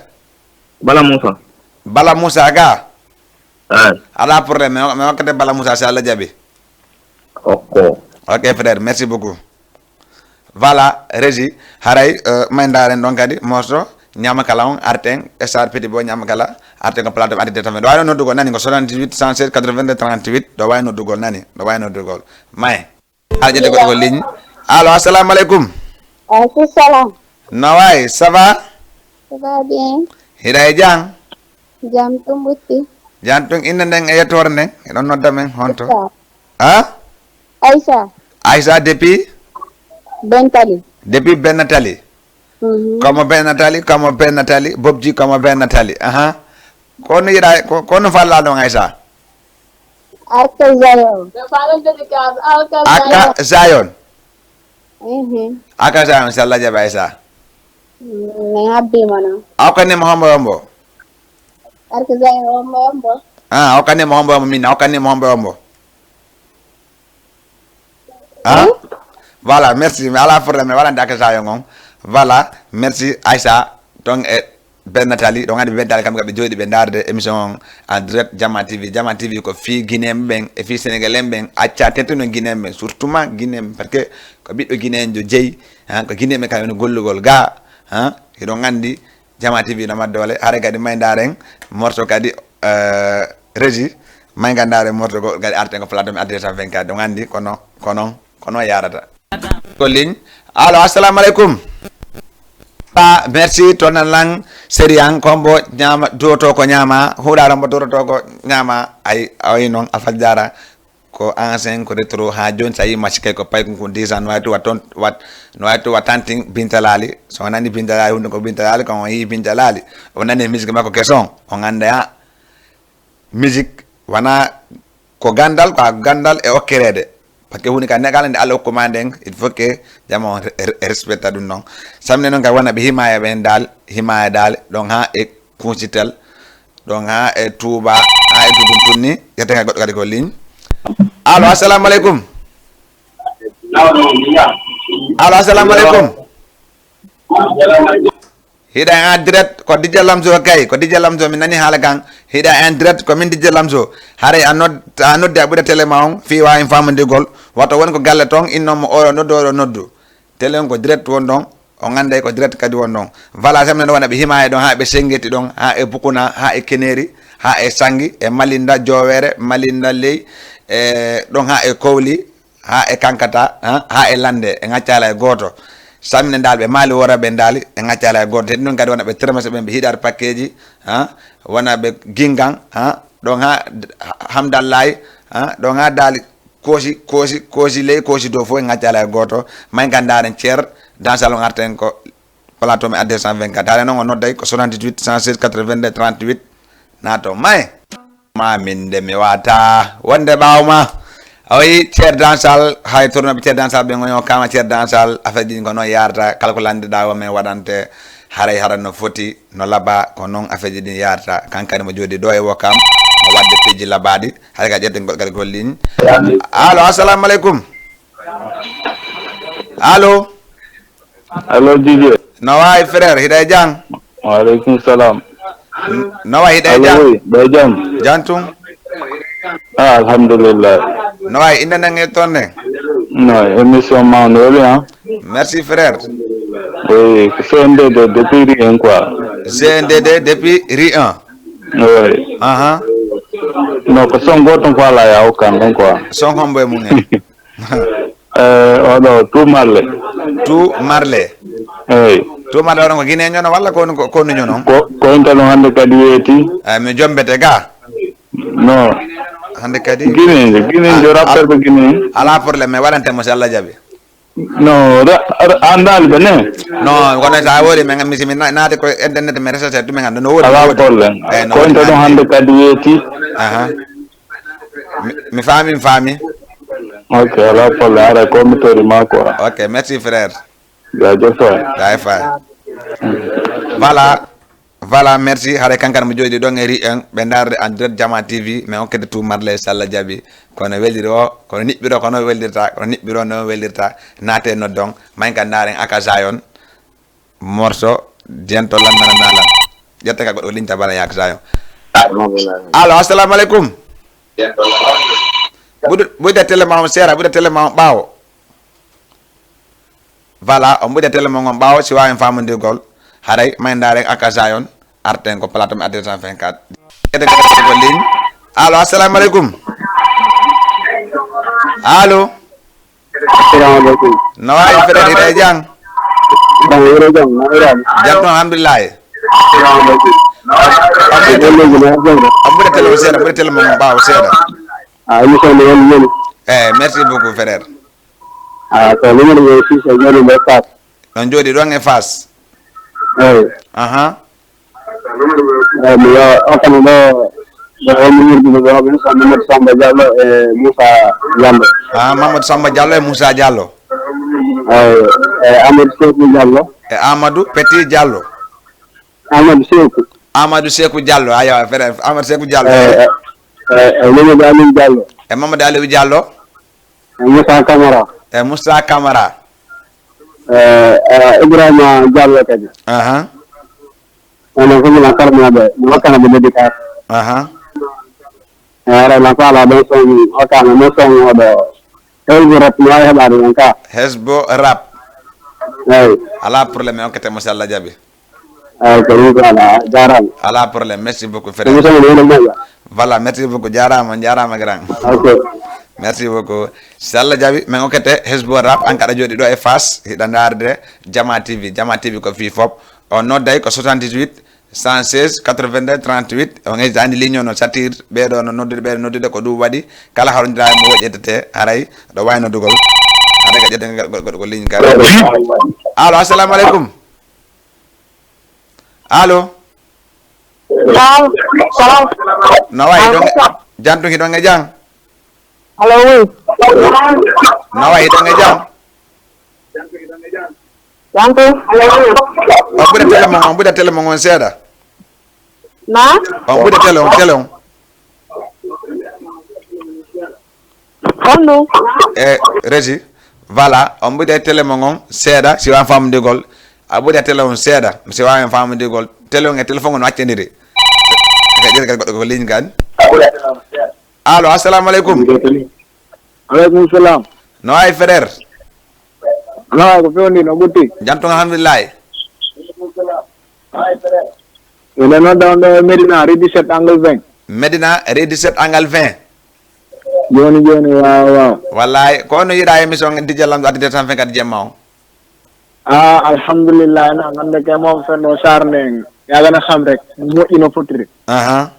Bala Moussa. Bala Moussa ga? Ay. Ala problème, mi, mi wakkate Bala Moussa si Allah jaɓi. Okko. Ok frère, merci beaucoup. Voilà, Régie, haray, euh, may ndaren ɗon kadi morceau, ñama kala on, arten, star petit boy ñama kala, arten ko plateau addi tamen. Ɗo wawi noddugol nani ko soixante-dix-huit, cent seize, quatre-vingt-deux, trente-huit, ɗo wawi noddugol nani, ɗo wawi noddugol. May. Aɗa ƴetti goɗɗo ko ligne. Allo, assalamu aleykum. Aleykum salam. No way, ça va? Ça va bien? Hiɗa e jang? Jam tumbutti. Jam tun, innde nden e yettore nden, eɗon nodda men honto? Aïssa. Ha? Aïssa. Aïssa depuis? Bentali. Depuis Bennatali. Mhm. Komo Bennatali, komo Bennatali, Bobji komo Bennatali. Aha. Ko no yiɗa, ko, ko no falla ɗon Aïssa? Arka Zayon. Aka Zion. Mhm. Aka Zion, si Allah jaɓi Aïssa. Mm, mi habbima noon. A okkanimo hombo hombo? Arka Zayon hombo hombo. Ah, a okkanimo hombo hombo, min a okkanimo hombo hombo. Ah? Voilà, merci. Mi ala problème, mi waɗande Aka Zion on. Voilà, merci Aïssa. Donc, e Ben Nathalie, ɗon andi ɓe Nathalie kam ɓe jooɗi ɓe ndaarde émission on en direct Jama T V. Jama T V ko fii Guinéen ɓen e fii Sénégalais ɓen, acca tettuno Guinéen ɓen, surtout ma Guinéen ɓen, parce que ko ɓiɗɗo Guinéen jo jeyi, ha, ko Guinéen ɓen kam woni gollugol ga, ha, hiɗon andi Jama T V no ma doole, hare kadi may ndaaren morceau kadi, euh, Régie, may nga ndaaren morceau go kadi arten ko plateau mi adresse vingt-quatre, ɗon andi ko non, ko non, ko non yarata. Ko ligne. Allo, assalamu aleykum. Pa, merci, to nan lang, sérian, kombo, ñama, duwoto ko ñama, huɗa rombo duwoto ko ñama, ay, ay non, Alpha Diarra, ko ancien, ko rétro, ha joni sa yi ma sikkay ko paykun kun dix ans, no wawi to wat ton, wat, no wawi to wat tantin Binta Lali, so o nani Binta Lali, hunde ko Binta Lali, ko on yi Binta Lali, o nani musique makko keson, on anda ya, musique, wana ko gandal, ko gandal e okkireede. Parce que huunde ka neɗɗo kala nde Allah hokkuma nden, il faut que jama on re- re- respecta ɗum ɗon. Samne noon kadi wona ɓe Himaaya ɓen dal, Himaaya dal ɗon ha e Kunsitel, ɗon ha e Touba, ha e Dugun Tunni. Yette kadi goɗɗo kadi ko ligne. Allo, assalamu aleykum. Allo, assalamu aleykum. Hiɗa en direct ko Dj Lamzo kay, ko Dj Lamzo, mi nani haala kan. Hiɗa en direct ko min Dj Lamzo. Haray a nod- a noddi a ɓuuɗa télé ma on fii waawi famondirgol. Wata won ko galle ton inno mo oɗo noddu, oɗo noddu. Télé on ko direct won ɗon. On anday ko direct kadi won ɗon. Voilà, samne ɗon wona ɓe Himaaya ɗon, ha ɓe Sengeti ɗon, ha e Bukuna, ha e Keneri, ha e Sangi, e Malinda, Jowere, Malinda Ley, e ɗon ha e Kowli, ha e Kankata, ha, ha e Lande, e ŋaccala e gooto. Samne dal ɓe Maali wora ɓe dali, e ŋaccala e gooto. Heddi noon kadi wona ɓe Termese ɓen, ɓe Hiɗar Pakkeji, ha, wona ɓe Gingan, ha, ɗon ha Hamdallahi, ha, ɗon ha dali Koosi, Koosi, Koosi ley, Koosi dow fof, e ŋaccala e gooto. May kan ndaren Ceer, Dansal on arten ko plateau mi adde cent vingt-quatre. Hare noon o nodday ko soixante-dix-huit, cent seize, quatre-vingt-deux, trente-huit. Naato may. Ma min de mi wata wonde ɓaawo ma. A wayi Ceer Dansal, hay tournoɓe Ceer Dansal ɓe goño kama Ceer Dansal, affaire ji ɗin ko noon yarata, kala ko landiɗa o men waɗante, haray hara no foti, no laba, ko noon affaire ji ɗin yarata. Kankadi mo jooɗi ɗo e Wokam, mo wadde piiji labaɗi, haray ka ƴetten goɗɗo kadi ko ligne. Allo, assalamu aleykum. Allo. Allo, Didier. No wayi, frère, hiɗa e jam? Wa aleykum salam. N- no wayi, hiɗa e Allo, jam? Oui, ɓe jam? Jam tun. Ah, alhamdulillah. No wayi, innde nden e toon nden? No, émission ma no weli, hein? Merci, frère. Oui, ko C N D D depuis Ri un, quoi. C N D D depuis Ri un. Oui. Aha. No, ko son goto ko ala ya hokkan ɗon, quoi. Son hombo e mum en? Eh, oɗo, Tou Marley. Tou Marley. Eyi. Tou Marley oɗon ko Guinéen ñono walla ko ko ko ñono? Ko ko inta ɗum hannde kadi weeti. Eh, mi jombete ga. No. Hannde kadi. Guinéen, Guinéen, jo rappel ko Guinéen. Ala problème, mi waɗante mo si Allah jaɓi. No, ra- ra- andaali ɓe ne. No, kono sa wori mi mi si mi na- naati ko internet mi recherche ɗum mi ganda no wori. Ala problème. Eh, no ko wori inta ɗum hannde. Hannde kadi weeti. Aha. Mi- mi faami mi faami. Ok, ala problème, ara ko mi tori ma quoi. Ok, merci, frère. Jaajëf waay. Jaajëf waay. Voilà. Voilà, merci. Haray kankana mo jooɗi ɗon e ri en ɓe ndaarde en direct Jama T V, mais on kadi Tou Marley, so Allah jaɓi. Kono weldiri o, kono niɓɓiro kono weldirta, kono niɓɓiro no weldirta. Naate noddon, may ka ndaaren Aka Zion. Morso, jento lannana nalan. Ƴetta ka goɗɗo linta bala yak sayo. Allo, assalamu aleykum. Ɓuuɗa ɓuuɗa télé ma on seera, ɓuuɗa télé ma on ɓaawo. Voilà, on ɓuuɗa télé ma on ɓaawo, si waawi en faamondirgol. Haray, may ndaaren Aka Zion, arten ko plateau mi adde cent vingt-quatre. Ƴetta ka goɗɗo ligne. Allo, assalamu aleykum. Allo. Assalamu aleykum. No wayi, frère, hiɗa e jam? Jam, hiɗa jam, no hiɗa? Jam toon, alhamdulillahi. Assalamu aleykum. On ɓuri télé, on ɓuri télé mon ɓaawo seeɗa. Ah, émission no woni woni. Eh, merci beaucoup, frère. Ah, ko numéro mo six e joni mo Fass. Ɗon jooɗi ɗon e Fass. Eyi. Aha. Eyi, mi yo, o kono ɗo, ɗo woni yimɓe ɗo, ɓe Moussa Mamadou Samba Diallo e Moussa Diallo. Ah, Mamadou Samba Diallo e Moussa Diallo. Eyi, e Amadou Seydou Diallo. E Amadou Petit Diallo. Amadou Seku. Amadou Seku Diallo, ayo, frère, Amadou Seku Diallo. Eyi, eyi, eyi, Mamadou Aliou Diallo. E Mamadou Aliou Diallo. E Moussa Camara. E Moussa Camara. E, e Ibrahima Diallo kadi. Aha. Onon fof minen karmaaɓe, mi hokkana ɓe dédicace. Aha. E, haray ma faala ɗon son, hokkama mo son oɗo. Hezbo rap, mi waawi heɓaade ɗon ka. Hezbo rap. Eyi. Alaa problème, okkete mo si Allah jaɓi. Eyi, ko ɗum ko alaa, jaaraama. Alaa problème, merci beaucoup, frère. Émission no woni moƴƴa. Voilà, merci beaucoup, jaaraama, jaaraama, grand. Ok. Merci beaucoup. Si Allah jaɓi, min okkete Hezbo Rap, an kaɗa jooɗi ɗo e Fass, hiɗa ndaarde Jama T V. Jama T V ko fii fop. On nodday ko soixante-dix-huit, cent seize, quatre-vingt-deux, trente-huit. On andi ligne o no satir, ɓeeɗo no noddude, ɓeeɗo noddude ko ɗum waɗi. Kala harondiraa e mo woƴƴetete, haray ɗo waawi noddugol. Haray ka ƴetten goɗɗo ko ligne ka. Allo, assalamu aleykum. Allo. Salam. Salam. No wayi ɗon? Allo. Jantu hiɗon e jam? Allo, oui. Nawa, hiɗon e jam? Jam tun. On ɓuuɗa tele mon, on ɓuuɗa tele mon on seeɗa. Na? On ɓuuɗa tele on, tele on. Honɗum? E, Resi, voilà, on ɓuuɗa tele mon on seeɗa, si waawan faamudigol. A ɓuuɗa tele on seeɗa, si waawan faamudigol. Tele on e téléphone on no accindiri. Kadi goɗɗo ko ligne kan. Allo, assalamu aleykum. Aleykum salam. No wayi, frère? No wayi, ko fewndi, no ɓutti? Jam tun, alhamdulillahi. Miɗo nodda on ɗo e Médina, rue dix-sept, angle vingt. Médina, rue dix-sept, angle vingt. Jooni, jooni, waaw, waaw. Wallahi, ko on no yiɗa émission D J Lamzo addi deux cent vingt-quatre jemma o? Ah, alhamdulillah, na ngannde ke moom fenno sarne en. Yaagana xam rek, moƴƴi no fotiri. Aha.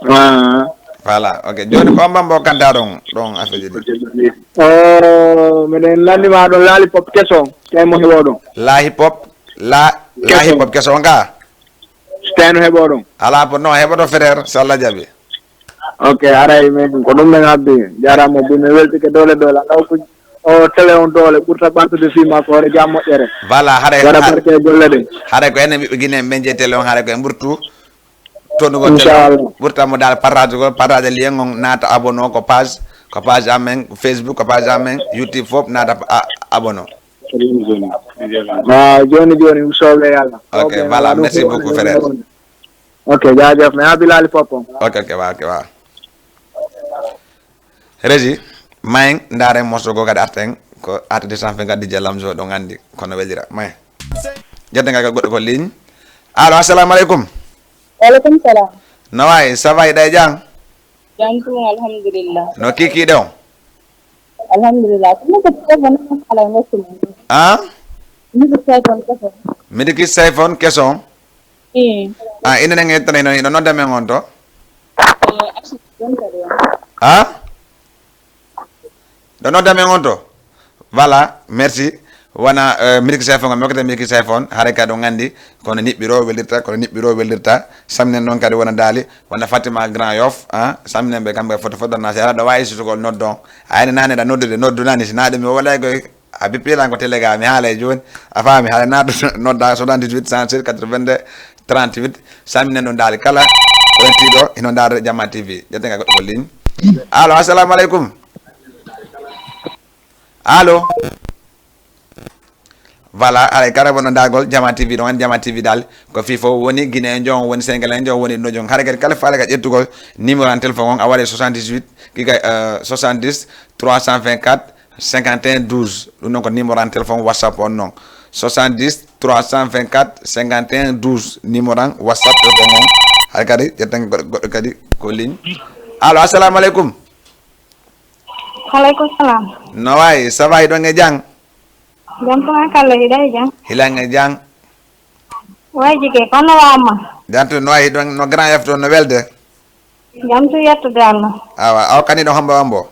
Ah. Voilà, ok. Jooni ko on bambo kanta ɗon, ɗon affaire ji ɗi? Oh, miɗen nanndi ma ɗon laali pop keso, kay mo heɓo ɗon. Laahi pop, la, laahi pop keso on ka? Teno heɓo ɗum. Alaa ko non heɓoto, frère, so Allah jaɓi. Ok, aray, min ko ɗum min addi. Jaaraama, bi mi weltike doole doole. Ndaw ko o télé on doole ɓurta ɓantude fii makko hoore jam moƴƴere. Voilà, haray waɗa barke e golle ɗen. Haray ko enen ɓiɓɓe Guinée ɓen jeyi télé on, haray ko en ɓurtu tondugol télé on. Inchallah. Ɓurta mo dal partage gol, partage lien on, naata abonné ko page, ko page amen Facebook, ko page amen YouTube fof, naata a-, abonné. Ah, jooni jooni, mi soobee Yalla. Ok, voilà, merci beaucoup, frère. Ok, jaajëf, mi haa Bilali Poppo. Ok, ok, waaw, ok, waaw. Régie, mayen, ndaaren morceau goo kadi arten, ko artiste en fait gaddi je Lamzo ɗon anndi, kono welira, mayen. Jedde ngal goɗɗo ko ligne. Allo, assalamu aleykum. Wa aleykum salam. No wayi, ça va, hiɗa e jam? Jam tun, alhamdulillah. No kikiiɗe on? Alhamdulillah. Ko mi ko téléphone on kala e nokku men. Ah? Mi ko téléphone keso. Miɗo ki téléphone keso on? Ii. Ah, ina nen en tan, ino, ino nodda men on to? Eh, accident kadi on. Ah? Ɗo nodda men on to? Voilà, merci. Wona, eh, Miliki Sayfon, mi hokkata Miliki Sayfon, hare kadi on anndi, kono niɓɓiro welirta, kono niɓɓiro welirta. Saminen noon kadi wona daali, wona Fatima Grand Yoff, ah, saminen ɓe kamɓe foto foto na seeɗa, ɗo waawi sutugol noddo on. A ene nane ɗa noddude, noddu nani, si na ɗum mi wolay koy, a bippilan ko télé ga, mi haalay jooni, a faami, hare na nodda soixante-dix-huit cent seize quatre-vingt-deux trente-huit, saminen ɗum daali kala, ko en tiiɗo, hino ndaarde Jama T V. Ƴetten ka goɗɗo ko ligne. Allo, assalamu aleykum. Allo? Voilà, haray kala wonno dagol Jama T V ɗon, en Jama T V dal, ko fii fof woni Guinéen jon, woni Sénégalais jon, woni ɗo jon. Haray kadi kala faale ka ƴettugol numéro an téléphone on, a waɗa soixante-dix-huit, kika, euh, soixante-dix, trois cent vingt-quatre, cinquante et un, douze. Ɗum noon ko numéro an téléphone WhatsApp on noon. Soixante-dix, trois cent vingt-quatre, cinquante et un, douze. Numéro an WhatsApp téléphone on. Haray kadi ƴetten goɗɗo, goɗɗo kadi ko ligne. Allo, assalamu aleykum. Aleykum salam. No wayi, ça va, hiɗon e jam? Jam tun, kala hiɗa e jam? Hilan e jam. Wayi jike, kono wama? Jam tun, no wayi, hiɗon no Grand Yoff to, no welde? Jam tun, yettude Allah. Awa, a hokkani ɗon hombo hombo?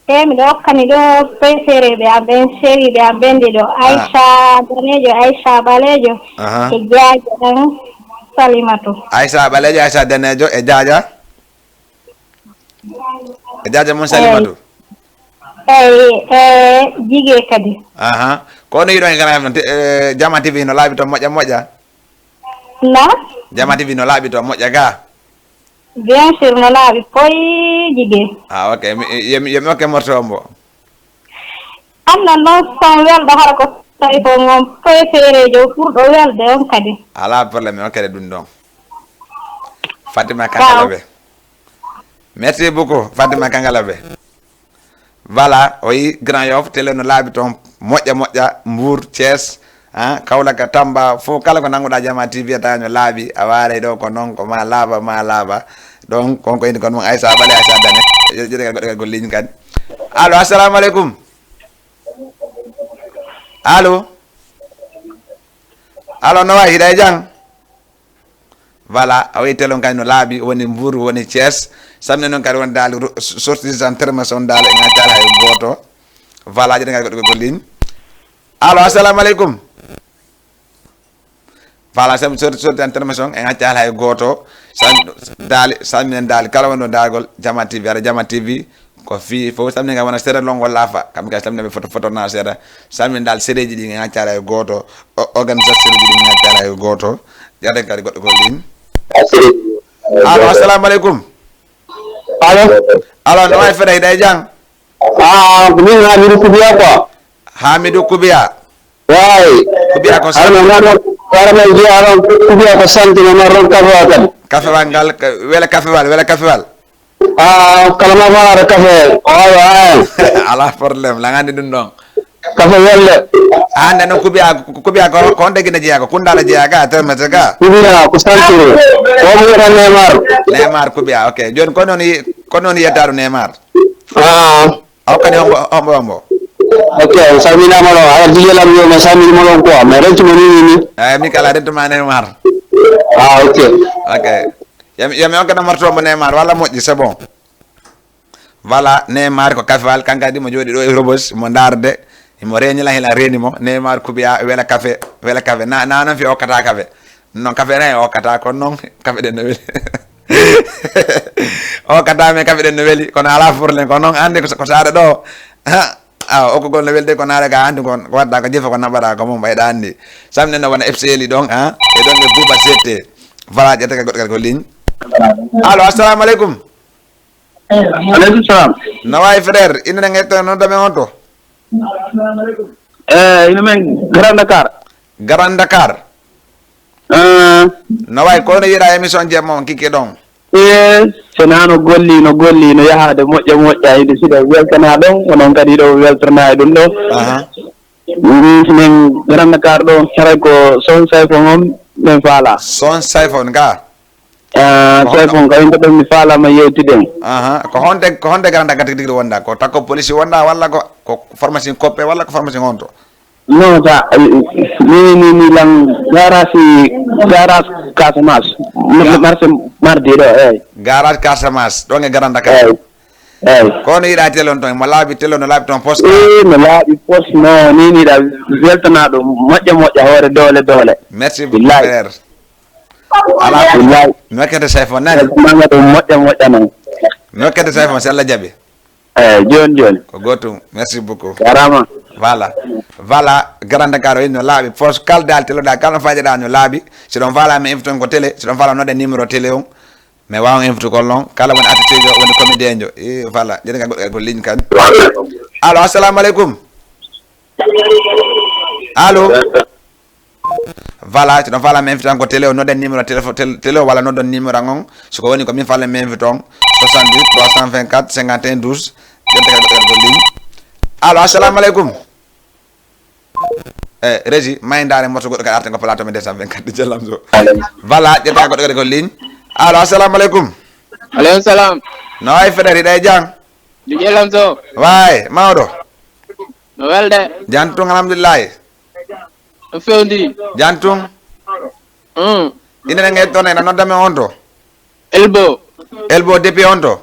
E, miɗo hokkani ɗo peysereɓe am ɓen, seriɓe am ɓen ɗiɗo. Ah. Aïcha Danejo, Aïcha Balejo. Aha. E jaajo ɗan Salimatu. Aïcha Balejo, Aïcha Danejo e jaaja? E jaaja mon Salimatu? Eyi, e jige kadi. Aha. Ko no yiɗon e Grand Yoff noon, te-, eh, Jama T V no laaɓi to moƴƴa moƴƴa? Na? Jama T V no laaɓi to moƴƴa ga? Bien sûr, no laaɓi poy jige. Ah, ok. Mi, yemi, yemi, ok, morceau mbo. Annan noon son welɗo hara ko tawi ko ngon préféré jo ɓurɗo welde on kadi. Alaa problème, ok, ɗum ɗon. Fatima Kankalabe. Merci beaucoup, Fatima Kankalabe. Voilà, o yi Grand Yoff, télé no laaɓi toon, moƴƴa, moƴƴa, Mbour, Thiès, ah, Kaolack, Tamba, fof kala ko nannguɗaa Jama T V a tawa no laaɓi, a waaray ɗo ko noon, ko ma laaɓa, ma laaɓa. Donc, kon ko indi kon mon Aïssa Bale, Aïssa Dane. Jeɗe goɗɗo kadi ko ligne kadi. Allo, assalamu aleykum. Allo. Allo, no wayi, hiɗa e jam? Voilà, a wayi telon kadi no laaɓi, woni Mbour, woni Thiès. Samne noon kadi won daal ro-, sorti en termes on daal, en accaa hay gooto. Voilà, jeɗen kadi goɗɗo ko ligne. Allo, assalamu aleykum. Voilà, sam-, sorti, sorti en termes on, en accaa hay gooto. Sam-, daali, saminen daali, kala wonɗo daalgol Jama T V, ara Jama T V, Ko fii fof salmini kam wona seeɗa longo laafa. Kam kay salmini ɓe foto, foto na seeɗa. Salmini dal seeɗeji ɗi ŋaccaala e gooto. O-, organisation ji ɗi ŋaccaala e gooto. Jaɗen kadi goɗɗo ko ligne. Allo, assalamu aleykum. Allo. Allo, no wayi fedde, hiɗa e jam? Ah, ko min Hamidou Koubiya quoi. Hamidou Koubiya. Waay. Koubiya ko Har mo ngano, har mo jiya ron Koubiya ko santi mo ron kafe wa kadi. Kafewal ngal, ka-, wela kafewal, wela kafewal. Ah, kala ma fara kafe. Waay, waay. Ala problème, la ngandi ɗum ɗon. Kafe welle. Ah, nde noon Koubiya, Koubiya ko, ko honde Guinée jeyaa ko? Koundala jeyaa ka, Termete ka? Koubiya ko santi mo. Ko mo wiyata Neymar. Neymar Koubiya, ok. Jooni ko noon yi-, ko noon yettaaɗo Neymar? Ah. A hokkani hombo, hombo, hombo? Ok, on salminaama ɗo. Ala D J Lam yo, mi salmini mo ɗon quoi. Mais rentu mo ni, ni, ni. Eh, mi kala rentu ma Neymar. Ah, ok. Ok. Yami, yami on kana marto mo Neymar, wala moƴƴi, c'est bon. Voilà, Neymar ko kafewal, kankadi mo jooɗi ɗo e Rebeuss, mo ndaarde, mo reeni lan, hila reeni mo. Neymar Koubiya, wela kafe, wela kafe. Na, na, nan fi o kata kafe. Non, kafe na o kata, ko non, kafe ɗen no weli. O kata, mais kafe ɗen no weli, kono ala furle, ko non, andi ko, ko saare ɗo. Ha, awa, okkugol no welde, ko naare ga, andi kon, ko wadda ko jefa, ko naɓaɗa, ko mum ɓayɗa andi. Samne no wona F C L ɗon, ha? E ɗon e Bouba C T. Voilà, ƴetta ka goɗɗo kadi ko ligne. Allo, assalamu aleykum. Aleykum salam. No wayi, frère? Ina ne ngetto no dame on to? Eh, ina men Grand Dakar. Grand Dakar. Eh. No wayi, kono yiɗa émission jemma on kiki ɗon? Eh, so na no golli, no golli, no yahaade moƴƴa moƴƴa, inde siɗa weltana ɗon, onon kadi ɗo weltana e ɗum ɗo. Aha. Min Grand Dakar ɗo, haray ko son sayfon on, min faala. Son sayfon ga? Ah, ko honno? Sayfon, ko yimɓe ɓen mi faalama yewtiden. Aha, ko honde, ko honde Grand Dakar tigi tigi wonda? Ko takko police wonda, walla ko, ko pharmacie coppe, walla ko pharmacie honto? Non, sa, ni, ni, ni lan garage, garage Casamance. Ma-, marché mardi ɗo, eyi. Garage Casamance, ɗon e Grand Dakar. Eyi. Eyi. Kono yiɗa télé on ton, mo laaɓi télé, no laaɓi ton poste. Eh, no laaɓi poste, no, ni, ni ɗa weltana ɗum, moƴƴa, moƴƴa, hoore, doole, doole. Merci beaucoup, billahi. Frère. Ala ko. Billahi. Mi hokkete téléphone nani? Weltana ɗum, moƴƴa, moƴƴa, non. Mi hokkete téléphone, si Allah jaɓi. Eh, jooni, jooni. Ko gootum. Merci beaucoup. Jarama. Voilà. Voilà. Grand Dakar o inno laaɓi. Force kala dal télé ɗa, kala no faajaɗa no laaɓi. Si ɗon faala mi invite on ko télé, si ɗon faala nodde numéro télé on. Mais waawan invite ko non. Kala woni artiste jo, woni comédien jo. E voilà. Jeni ka goɗɗo ko ligne kan. Allo, assalamu aleykum. Allo. Voilà, si ɗon faala mi invite on ko télé o, nodden numéro téléphone, tel-, télé o walla nodden numéro an on. So ko woni ko min faala mi invite on, soixante-dix, trois cent vingt-quatre, cinquante et un, douze. Ƴetta ka goɗɗo kadi ko ligne. Allo, assalamu aleykum. Eh, Régie, may ndaare morso goɗɗo kadi arten ko plateau men deux cent vingt-quatre di Jallam so. Voilà, ƴetta ka goɗɗo kadi ko ligne. Allo, assalamu aleykum. Aleykum salam. No wayi fedde, hiɗa e jam? Di Jallam so. Waay, mawɗo. No welde. Jam tun, alhamdulillahi. No fewndi. Jam tun. Mm. Ina ne ngeɗ toon ena nodda men on to? Elbo. Elbo depuis on to?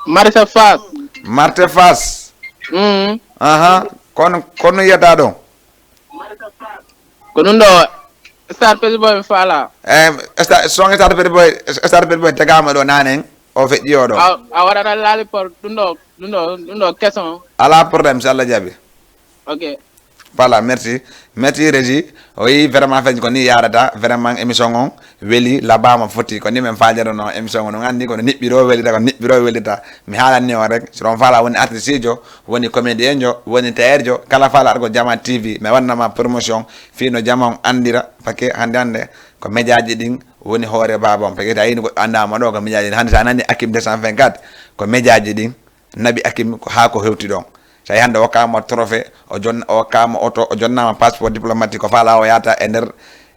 Marsa Fass. Marte Fass. Mm. Aha. Kono, kono yiyata ɗon? Ko ɗum ɗo Star Petit Boy mi faala. Eh, Star, son Star Petit Boy, Star Petit Boy tegama ɗo nanen. O feƴƴi o ɗo. A, a waɗata laali por ɗum ɗo, ɗum ɗo, ɗum ɗo keson. Ala problème, si Allah jaɓi. Ok. Voilà, merci. Merci, Régie. O yi vraiment feñ ko ni yarata. Vraiment, émission on weli, labama foti. Ko ni men faajata no émission on. On andi ko no niɓɓiro welita, ko niɓɓiro welita. Mi haalani on rek. Si ɗon faala woni artiste jo, woni comédien jo, woni tailleur jo, kala faala argo Jama T V. Mi wannama promotion. Fii no Jama on andira. Parce que hande hande ko médiaji ɗin woni hoore baaba on. Parce que a yini ko andama ɗo ko médiaji ɗin. Hande sa nani Akim deux cent vingt-quatre, ko médiaji ɗin. Naɓi Akim ko haa ko hewti ɗon. So tawi hannde o hokkaama trophée, o jon-, o hokkaama oto, o jonnaama passeport diplomatique, ko faalaa o yahata e nder,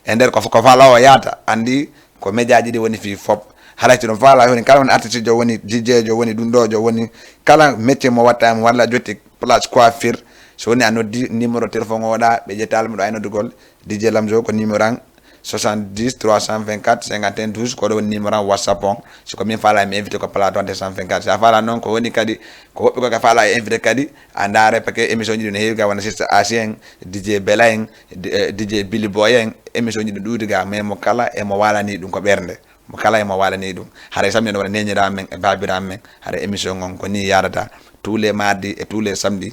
e nder ko, ko faalaa o yahata, anndi ko médiaji ɗi woni fii fop. Haray si ɗum faalaa woni kala woni artiste jo, woni D J jo, woni ɗum ɗo jo, woni kala métier mo watta mo walla jotti place coiffure, so woni a noddi numéro téléphone o ɗa, ɓe ƴettaali mo ɗo ay noddugol, D J Lamzo ko numéro an, soixante-dix trois cent vingt-quatre cinquante et un douze, ko ɗo woni numéro am WhatsApp on. Si ko min faala mi invité ko plateau deux cent vingt-quatre. Si a faala noon ko woni kadi, ko woɓɓe ko ka faala e invité kadi, a ndaare paquet émission ji ɗum ne heewi ga wona Sista Asi en, D J Bela en, D- eh, D J Billy Boy en, émission ji ɗum ɗuuɗi ga, mais mo kala e mo waalani ɗum ko ɓernde. Mo kala e mo waalani ɗum. Haray samedi no waɗa neñiraaɓe men e baabiraaɓe men. Haray émission on ko ni yaadata tous les mardis et tous les samedis.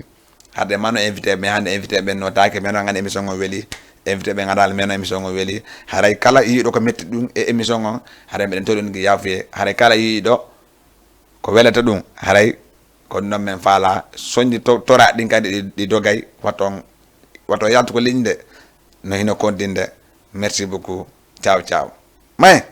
Hade mano invité, mais hande invité ɓen notaake, mais noon hande émission on weli. Invité ɓen adaali, mais noon émission on weli. Haray kala yiiɗo ko metti ɗum e émission on, haray mbiɗen toɗon gi yaafuye. Haray kala yiiɗo ko welata ɗum, haray ko noon men faala. Soñji to- tora ɗin kadi ɗi, ɗi dogay, waton, wato yaltu ko ligne de, no hino kontinde. Merci beaucoup. Ciao, ciao. Mais